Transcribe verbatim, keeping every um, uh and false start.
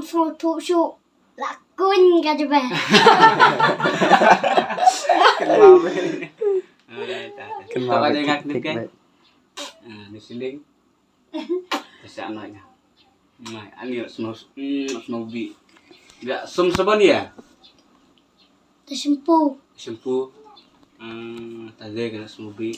Sngewthuh shuh. La kuñ ka jubeh. Kynmaw. Alright, ta. Kynmaw Ta ba ba dei tik ngak tik nik. ba. Ah, ni siling. Ta sa na nya. Mai, ani snow, mm, snow bi. Ya, sum saban ya. Ta shampoo. Shampoo. Ah, ta dei kana snow bi.